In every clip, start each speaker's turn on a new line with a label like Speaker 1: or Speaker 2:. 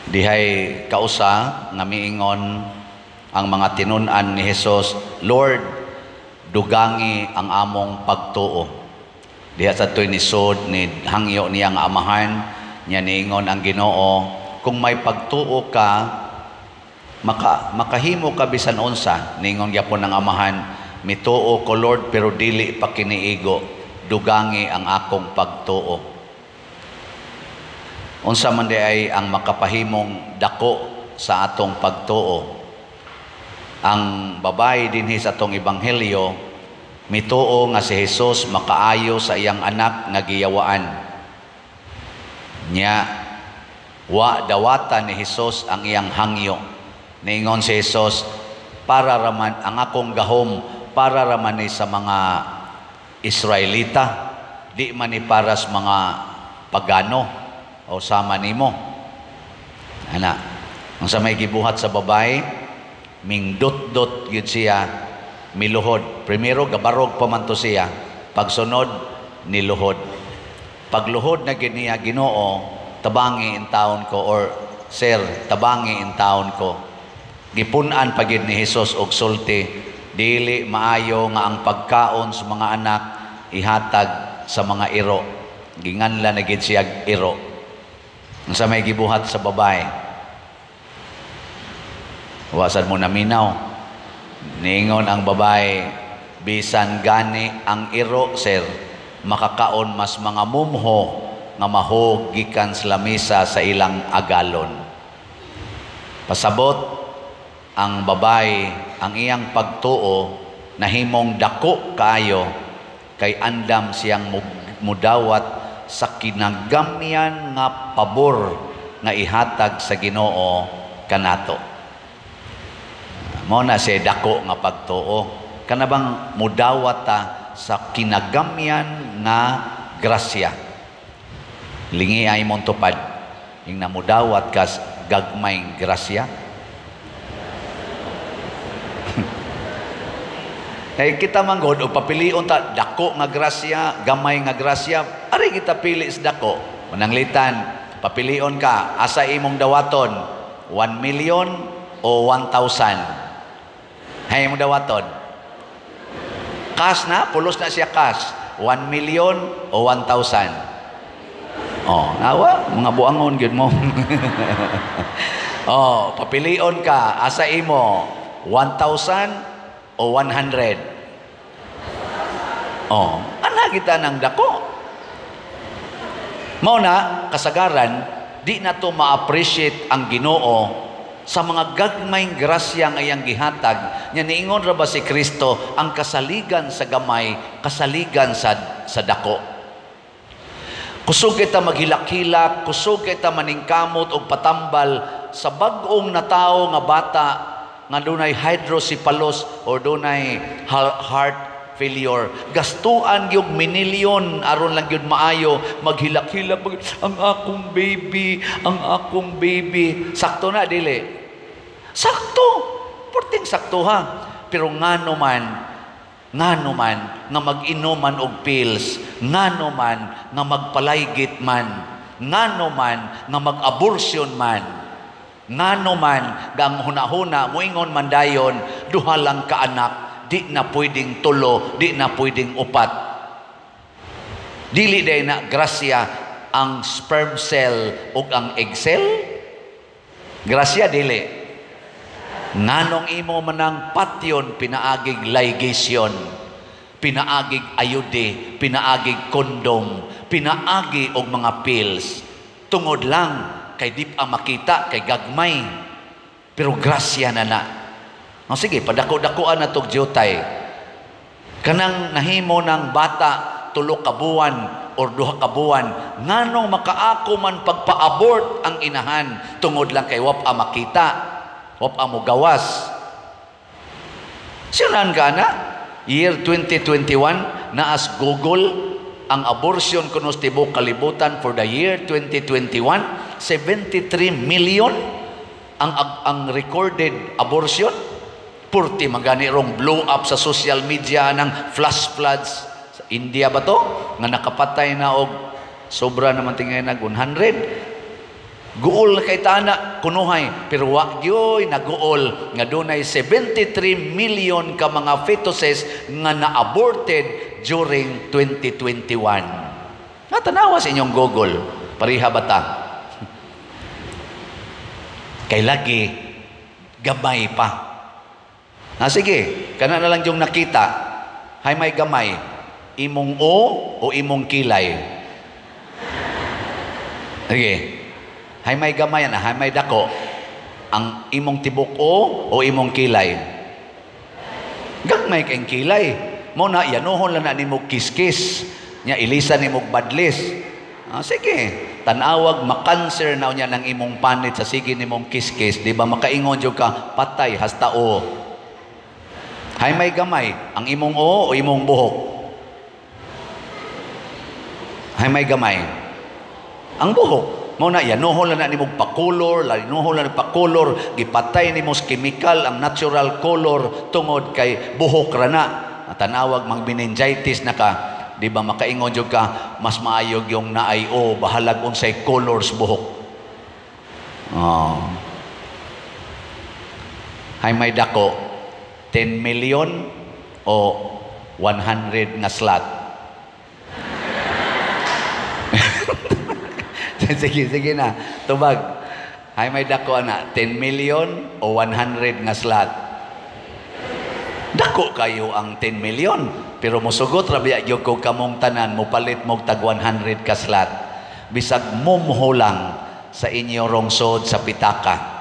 Speaker 1: Dihay kausa nga miingon ang mga tinun-an ni Hesus, "Lord, dugangi ang among pagtuo." Diha sa to'y nisod ni hangyo niya nga Amahan niya, niingon ang Ginoo, "Kung may pagtuo ka, makahimo ka bisan unsa." Ningon gyapon ang Amahan, "Mituo ko, Lord, pero dili pa kiniigo. Dugangi ang akong pagtuo." Unsa man diay ang makapahimong dako sa atong pagtuo? Ang babae dinhi sa atong ebanghelyo mituo nga si Jesus makaayo sa iyang anak nga giyawaan. Nya wa dawata ni Jesus ang iyang hangyo. Niingon si Jesus, "Para raman ang akong gahom, para raman ni sa mga Israelita, di man ni para sa mga pagano o sama nimo." Ana, ang sa may gibuhat sa babae, mingdot-dot gyud siya, miluhod. Primero gabarog pa man to siya, pagsunod niluhod. Pagluhod na gyud niya, "Ginoo, tabangi in taon ko," or "Sir, tabangi in taon ko." Gipun-an pa gyud ni Hesus og sulti, "Dili maayo nga ang pagkaon sa mga anak ihatag sa mga iro." Ginganla na gyud siya iro. Unsa may gibuhat sa babae? Wa sad mo naminaw. Niingon ang babae, "Bisan gani ang iro, sir, makakaon mas mga mumho nga mahog gikan sa lamisa sa ilang agalon." Pasabot ang babae, ang iyang pagtuo nahimong dako kaayo kay andam siyang mudawat sa kinagamyan nga pabor nga ihatag sa Ginoo kanato. Mao na siya dako nga pagtuo. Kana bang mudawat ta sa kinagamyan nga grasya. Lingi ay mong tupad. Yung namudawat kas gagmayng grasya. Kay kita man gud og papilion ta dako nga grasya, gamay nga grasya, ari kita pili sa dako. Mananglitan, papilion ka, asa imong dawaton? 1 million o 1,000? Hay imong dawaton? Cash na, pulos na siya cash. 1 million o 1,000? Oh, nawa, mga buangon gyud mo. Oh, papilion ka, asa imo? 1,000 o 100? Oh, ana kita ng dako. Mao na kasagaran di na to ma-appreciate ang Ginoo sa mga gagmayng grasya nga iyang gihatag. Nya niingon ra ba si Kristo, ang kasaligan sa gamay, kasaligan sa dako. Kusog kita maghilak-hilak, kusog kita maningkamot og patambal sa bag-ong natawo nga bata nga dunay hydrocephalus or dunay heart failure. Gastuan gyud minilyon aron lang gyud maayo, maghilak-hilak ang akong baby, ang akong baby. Sakto na dili? Sakto. Porting sakto ha. Pero ngano man nga mag-inom man og pills, ngano man nga magpalaygit man, ngano man nga mag-abortion man, ngano man nga ang hunahuna moingon man dayon, duha lang ka anak, di na pwedeng tulo, di na pwedeng upat. Dili day na grasya ang sperm cell ug ang egg cell? Grasya dili? Nganong imo manang patyon pinaagig ligation, pinaagig ayude, pinaagig kondom, pinaagi og mga pills, tungod lang kay di pa makita, kay gagmay, pero grasya na na. O sige, padako-dakoan na tog jutay. Kanang nahimo ng bata 3 ka buwan or 2 ka buwan, nganong makaako man pagpa-abort ang inahan tungod lang kay wa pa makita, wa pa mo gawas? Sinunan ka na? Year 2021, naas Google, ang abortion kuno sa tibuok kalibutan for the year 2021, 73 million ang recorded abortion. Purti magani rong blow up sa social media ng flash floods sa India ba to nga nakapatay na og sobra naman tingay nag 100. Guol kay tana kunuhay, pero wa gyoy naguol nga dunay 73 million ka mga fetuses nga na-aborted during 2021. Natanawa sa inyong Google, pareha ba ta? Kay lagi gamay pa. Ah, sige, kana na lang yung nakita. Hay may gamay, imong o o imong kilay. Sige. Hay may gamay na, hay may dako. Ang imong tibok o o imong kilay. Gagmay kay kilay. Mo na yanuhon lang na nimo kiskis. Nya ilisan nimo badlis. Ah, sige, tan-awag makanser na unya ng imong panit sa sige nimong kiskis, di ba makaingon jud ka patay hasta o. Hay may gamay, ang imong o o imong buhok. Hay may gamay. Ang buhok. Mao na yanuhon lang na nimo pakulor, yanuhon lang pakulor, gipatay nimo sa chemical ang natural color tungod kay buhok ra na. Tanawag mag meningitis na ka, di ba makaingon jud ka mas maayo yung naay o bahalag unsay colors buhok. Oh. Hay may dako 10 million o 100 nga slot. Sige, sige na. Tubag. Hay may dako ana 10 million o 100 nga slot. Dako kayo ang 10 million, pero mosugot ra biya gyud ko kamong tanan mopalit mog tag 100 ka slot. Bisag mumho lang sa inyong rongsod sa pitaka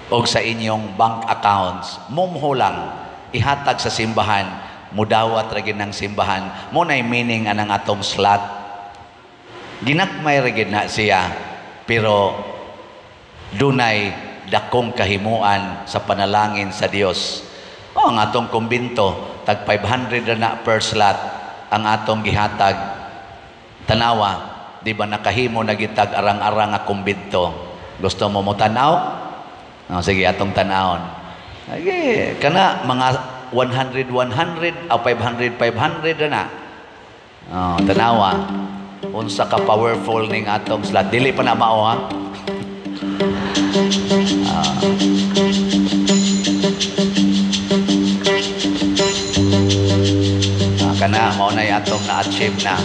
Speaker 1: og sa inyong bank accounts, mumho lang ihatag sa simbahan, mudawat ra gid ng simbahan. Mo nay meaning anang atong slot. Ginagmay ra gid na siya, pero dunay dakong kahimuan sa panalangin sa Dios. O, ang atong kumbinto tag 500 na per slot ang atong gihatag. Tanawa, di ba nakahimo na gitag arang-arang nga kumbinto? Gusto mo mo tanaw? O, sige, atong tanawon. Sige, kana mga 100 100 o 500 500 na. O, tanawa. Unsa ka powerful ning atong slot. Dili pa na mao ha. Kana mao nay atong na-achieve na.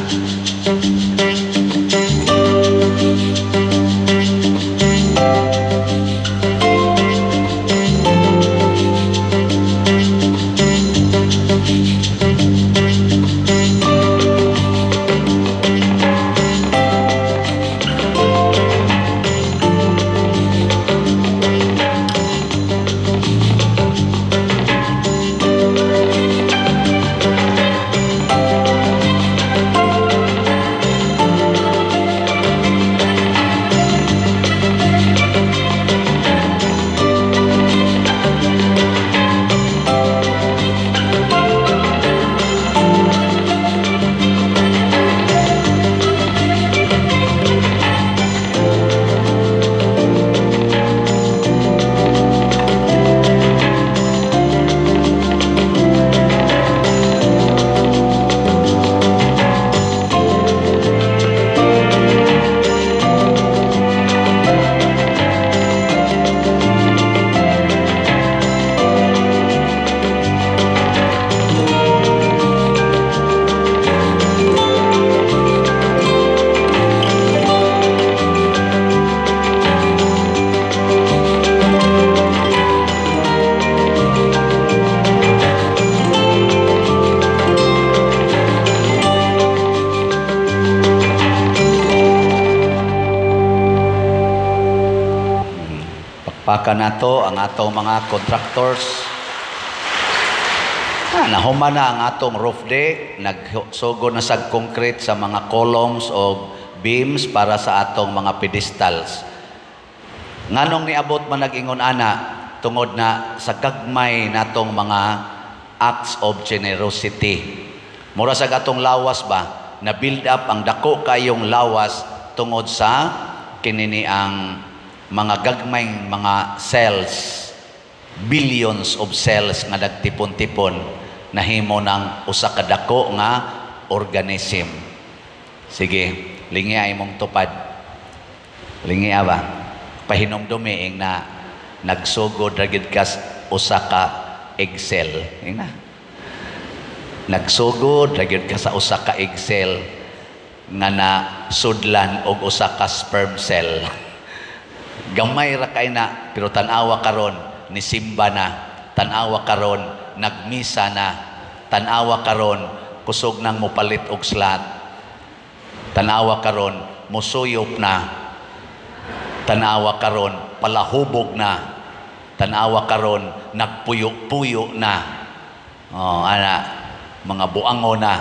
Speaker 1: Pakpakan nato ang atong mga contractors. Nahuma na ang atong roof deck, nagsugo na sa concrete sa mga columns o beams para sa atong mga pedestals. Nganong niabot man nag-ingon ana, tungod na sa gagmay natong mga acts of generosity. Mura sa atong lawas ba, na build up ang dako kayong lawas tungod sa kinini ang mga gagmayng mga cells, billions of cells nga nagtipon-tipon nahimo ng usa ka dako nga organism. Sige, lingi ay mong tupad. Lingi ba? Pahinumdumi ing na nagsugod ra gid kas usa ka egg cell. Ing na. Nagsugod ra gyud ka sa usa ka egg cell nga na sudlan og usa ka sperm cell. Gamay ra kay na, pero tan-awa karon nisimba na, tan-awa karon nagmisa na, tan-awa karon kusog nang mopalit og slot. Tan-awa karon musuyop na. Tan-awa karon palahubog na. Tan-awa karon nagpuyo-puyo na. Oh, ana, mga buango na.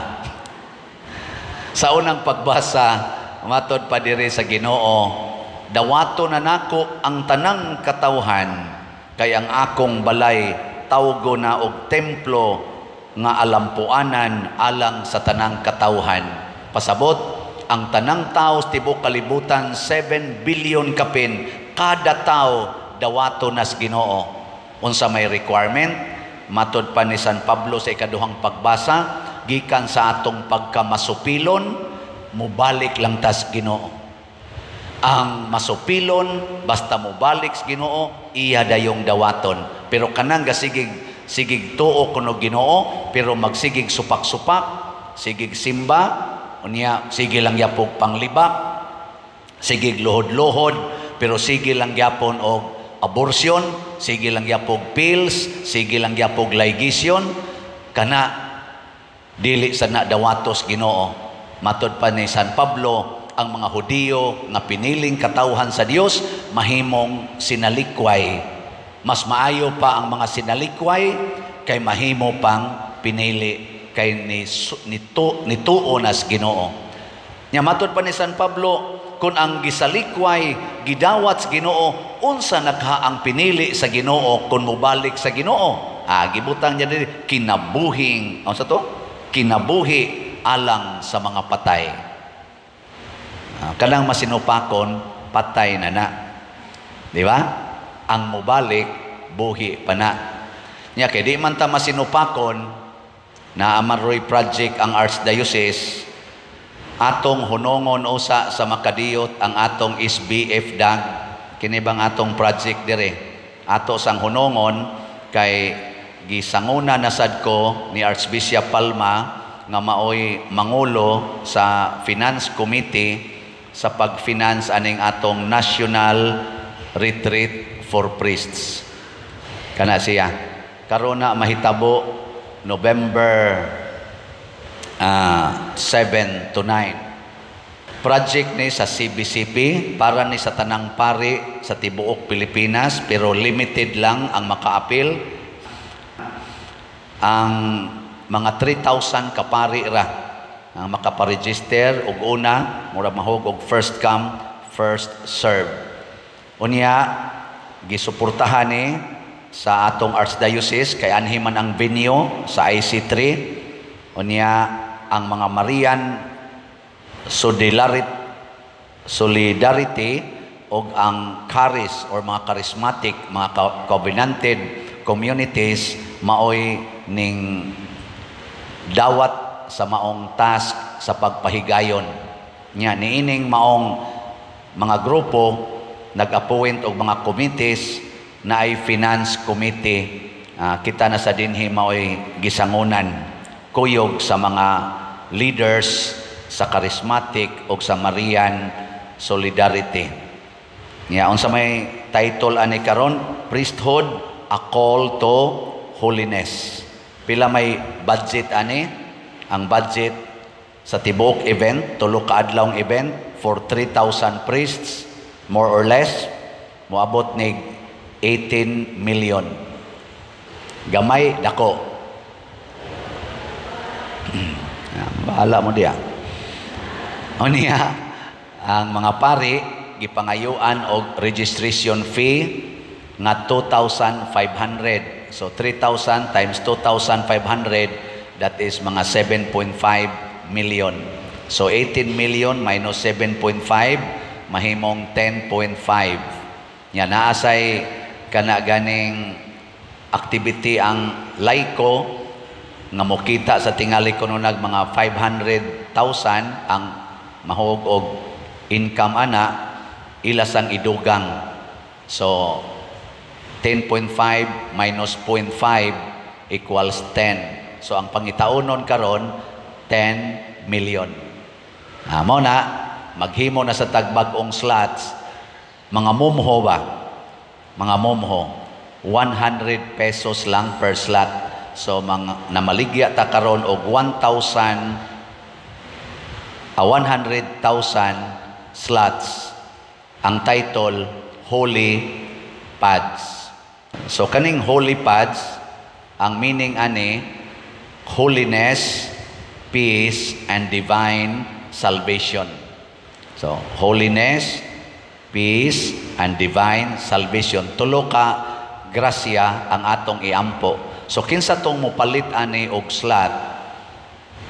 Speaker 1: Sa unang pagbasa, matod pa diri sa Ginoo, dawato na nako ang tanang katawhan kay ang akong balay tawgo na og templo nga alampuanan alang sa tanang katawhan. Pasabot, ang tanang tao sa tibuok kalibutan, 7 billion kapin, kada tao dawato nas Ginoo. Unsa may requirement? Matod pa ni San Pablo sa ikaduhang pagbasa, gikan sa atong pagkamasupilon, mubalik lang tas Ginoo. Ang masupilon, basta mubalik sa Ginoo, iya dayong dawaton. Pero kanang gasigig sigig tuo kuno Ginoo, pero magsigig supak-supak, sigig simba, unya sige lang yapog panglibak, sigig luhod-luhod, pero sige lang gyapon og abortion, sige lang yapog pills, sige lang yapog ligasyon, kana dili sa na dawatos Ginoo. Matod pa ni San Pablo, ang mga Hudiyo nga piniling katawhan sa Dios mahimong sinalikway. Mas maayo pa ang mga sinalikway kay mahimo pang pinili kay ni nituo nas Ginoo. Nya matod pa ni San Pablo, kung ang gisalikway gidawat sa Ginoo, unsa nakha ang pinili sa Ginoo kung mobalik sa Ginoo? Ah, gibutang niya diri kinabuhing, unsa to? Kinabuhi alang sa mga patay. Ah, kanang masinupakon, patay na na. Di ba? Ang mobalik, buhi pa na. Nya kay di man ta masinupakon, na amaroy project ang Archdiocese, atong hunongon usa sa makadiyot ang atong SBF DAG, kini bang atong project dire. Ato sang hunongon kay gisanguna na sad ko ni Archbishop Palma nga maoy mangulo sa Finance Committee sa pag-finance aning atong National Retreat for Priests. Kana siya. Karon na mahitabo November 7 to 9. Project ni sa CBCP para ni sa tanang pari sa tibuok Pilipinas, pero limited lang ang makaapil. Ang mga 3,000 kapari ra ang makaparegister og una mura mahog og first come first serve. Unya gisuportahan ni sa atong Archdiocese kay anhi man ang venue sa IC3. Unya ang mga Marian Solidarity og ang Charis or mga charismatic, mga covenanted communities maoy ning dawat sa maong task sa pagpahigayon. Nya niining maong mga grupo nag-appoint og mga committees na ay finance committee. Kita na sa dinhi maoy gisangunan kuyog sa mga leaders sa charismatic og sa Marian Solidarity. Nya unsa may title ani karon? Priesthood, a Call to Holiness. Pila may budget ani? Ang budget sa tibuok event, tulo ka adlawng event for 3,000 priests more or less, moabot ni 18 million. Gamay dako. Bahala mo diya. Unya, ang mga pari gipangayuan og registration fee nga 2,500. So 3,000 times 2,500, that is mga 7.5 million. So 18 million minus 7.5 mahimong 10.5. Nya naasay kana ganing activity ang laiko nga mokita sa tingali kuno nag mga 500,000 ang mahog og income ana. Ila sang idugang. So 10.5 minus 0.5 equals 10. So ang pangitaunon karon, 10 million. Ah, mao na maghimo na sa tagbag-ong slots, mga mumho ba? Mga mumho, 100 pesos lang per slot. So mga namaligya ta karon og 1,000, 100,000 slots. Ang title, Holy Pads. So kaning Holy Pads, ang meaning ani, holiness, peace, and divine salvation. So holiness, peace, and divine salvation. Tulo ka grasya ang atong iampo. So kinsa tong mopalit ani og slot,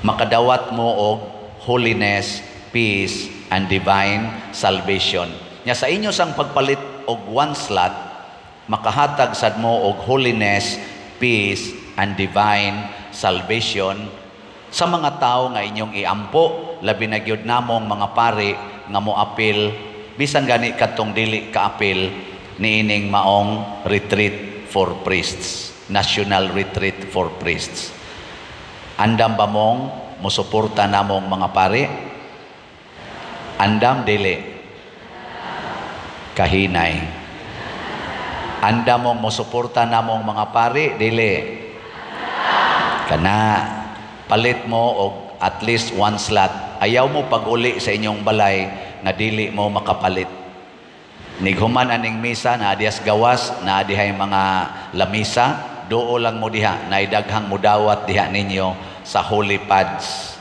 Speaker 1: makadawat mo og holiness, peace, and divine salvation. Nya sa inyo sang pagpalit og one slot, makahatag sad mo og holiness, peace, and divine salvation sa mga tao nga inyong iampo, labi na gyud namong mga pari nga moapil, bisan gani kadtong dili kaapil niining maong retreat for priests, national retreat for priests. Andam ba mong musuporta namong mga pari? Andam, dili? Kahinay. Andam mong musuporta namong mga pari, dili? Kana palit mo og at least one slot. Ayaw mo pag-uli sa inyong balay nga dili mo makapalit. Nighuman aning misa, naa dihas gawas, naa dihay mga lamisa, duo lang mo diha, naidaghang mudawat diha ninyo sa Holy Pads.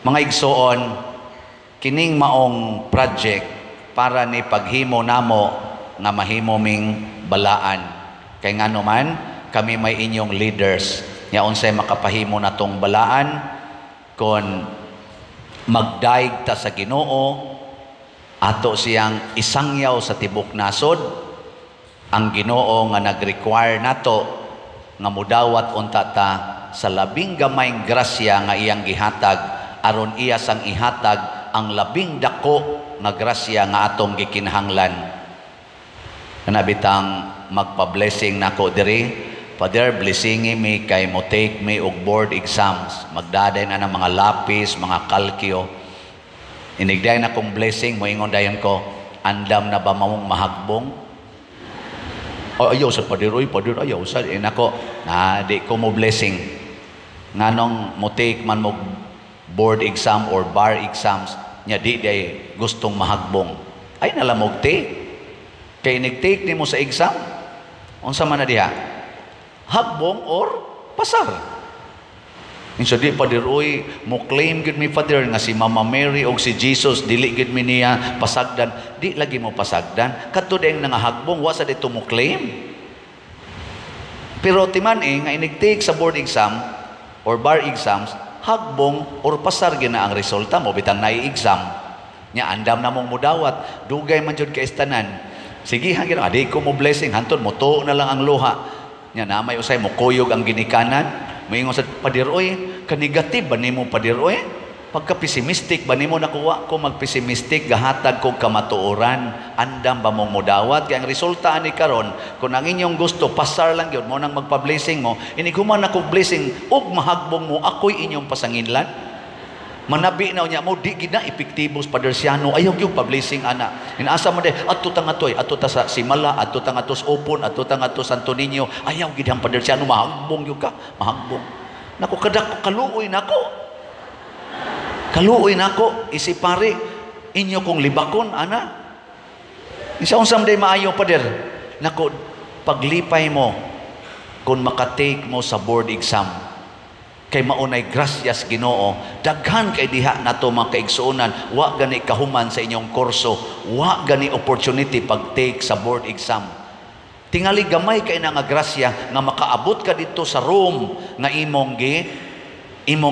Speaker 1: Mga igsoon, kining maong project para ni paghimo namo nga mahimo ming balaan. Kay ngano man, kami may inyong leaders. Nya unsay makapahimo natong balaan kon magdaig ta sa Ginoo, ato siyang isangyaw sa tibok nasod, ang Ginoo nga nag-require nato nga mudawat unta ta sa labing gamayng grasya nga iyang gihatag, aron iya sang ihatag ang labing dako nga grasya nga atong gikinahanglan. Kana bitang magpa-blessing nako diri, "Father, blessingi mi kay mo take me og board exams." Magdaday na ng mga lapis, mga kalkyo. Inigday na kong blessing, moingon dayon ko, "Andam na ba mamong mahagbong?" "Oh, ayaw sa pader, oy, pader, ayaw sa." Eh, nako, na, di ko mo blessing. Nganong mo take man mo board exam or bar exams, nya di day gustong mahagbong? Ay nalamog take. Kay inig-take nimo sa exam, unsa man na diha? Hagbong or pasar. Insa di, Father, oy, mo claim gid mi, Father, nga si Mama Mary og si Jesus dili gid mi niya pasagdan. Di lagi mo pasagdan. Kadto dayong nangahagbong, wa sa dito mo claim. Pero timan eh nga inig-take sa board exam or bar exams, hagbong or pasar gina ang resulta mo bitang nai-exam. Nya andam na mong mudawat, dugay man jud kay tanan. Sige ha gina, adi ko mo blessing, hantod mo tuo na lang ang luha. Nya na may usay mo kuyog ang ginikanan. Moingon sa, "Pader oy, ka-negative ba nimo, pader oy? Pagka pessimistic ba nimo?" Nakuha ko mag-pessimistic, gahatag ko kamatuoran. Andam ba mong mudawat? Kaya ang resulta ani karon, kung ang inyong gusto pasar lang gyud mo nang magpa-blessing mo, inig human ako blessing ug mahagbong mo, ako'y inyong pasanginlan. Manabi na unya mo, di gid na epektibo sa Pader Siano, ayaw gyud pa-blessing ana. Inaasa mo de, adto ta nga toy, adto ta sa Simala, adto ta nga sa Opon, adto ta nga Santo Niño, ayaw gid ang Pader Siano, mahagbong gyud ka, mahagbong. Nako kada kaluoy nako. Kaluoy nako isipari inyo kong libakon ana. Isa unsam day maayo, pader? Nako, paglipay mo kung makatake mo sa board exam kay maunay grasyas Ginoo. Daghan kay diha nato mga kaigsuonan, wa gani kahuman sa inyong kurso, wa gani opportunity pag-take sa board exam. Tingali gamay kay na nga grasya nga makaabot ka dito sa room nga imong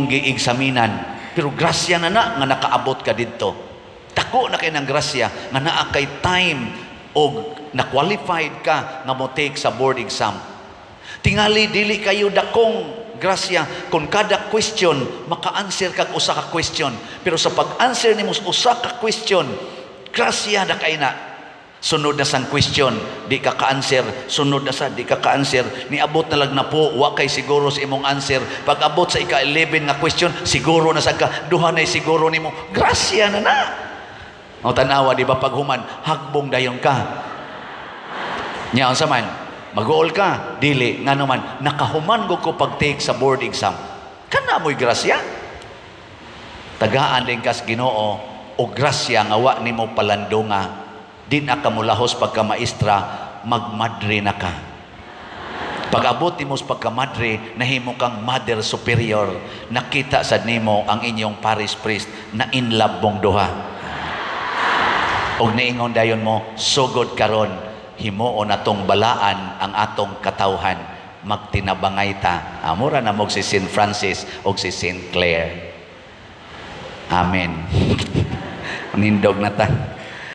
Speaker 1: gi examinan, pero grasya na na nga nakaabot ka didto. Dako na kay ng grasya nga naa kay time og na qualified ka nga mo take sa board exam. Tingali dili kayo dakong grasya kung kada question maka-answer kag usa ka question, pero sa pag-answer nimo sa usa ka question, grasya na kay na. Sunod na sang question, di ka ka-answer. Sunod na sa, di ka ka-answer. Niabot na lang na po, wa kay siguro sa imong answer. Pag abot sa ika-11 nga question, siguro na sad ka, duha na siguro nimo. Grasya na na. O tanawa, di ba, paghuman, hagbong dayon ka. Nya unsa man, mag-uol ka, dili, ngano man, nakahuman ko pag-take sa board exam. Kana mo'y grasya. Tagaan din kas Ginoo o grasya nga wa nimo palandunga. Di na ka mulahos pagka maestra, magmadre na ka. Pag-abot nimo sa pagkamadre, nahimo kang mother superior. Nakita sad nimo ang inyong parish priest na in love mong duha. Og niingon dayon mo, "Sugod karon, himuon natong balaan ang atong katawhan, magtinabangay ta." Amura na mo si Saint Francis og si Saint Clare. Amen. Nindog na ta.